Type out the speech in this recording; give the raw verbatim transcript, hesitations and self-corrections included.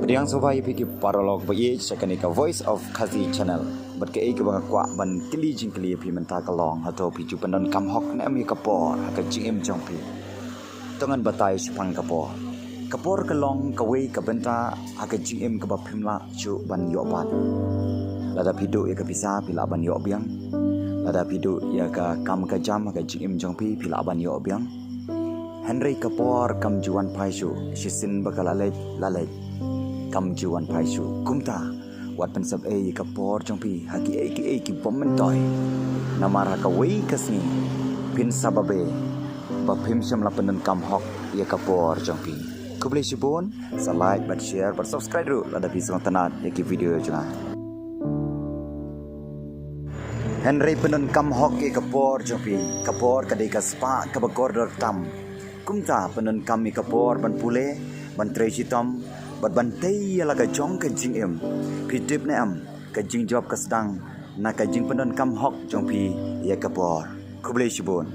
Pdiang sngewbha ïa phi ki paralok ba ïeit sha kane ka Voice of Khasi Channel. Bad kaei kaba nga kwah ban kylli jingkylli ïa phi mynta ka long, hato phi ju pyndonkam hok ne em ïa ka por ha ka jingim jong phi? To ngan batai shaphang ka por. Ka por ka long kawei ka bynta ha ka jingim kaba phim lah shuh ban ïoh bat. Lada phi duh ïa ka pisa phi lah ban ïoh biang. Lada phi duh ïa ka kam ka jam ha ka jingim jong phi phi lah ban ïoh biang. Hynrei ka por kam ju wan phai shuh, shisien ba ka la leit, la leit, kam ju wan phai shuh. Kumta, wat pynsep ei ïa ka por jong phi ha kiei kiei ki bym myntoi. Namar ha kawei ka sngi phin sa babe ba phim shym la pyndonkam hok ïa ka por jong phi. Khublei shibun, sa like bad share bad subscribe ruh lada phi sngewtynnat ïa ki video jong nga. Hynrei pyndonkam hok ïa ka por jong phi. Ka por ka dei ka spah kaba kordor tam. Kumta pyndonkam ïa ka por ban pule, ban trei shitom bad ban tei ïa la ka jong ka jingim. Phi tip ne em, ka jingjop ka sdang na ka jingpyndonkam hok jong phi ïa ka por. Khublei shibun.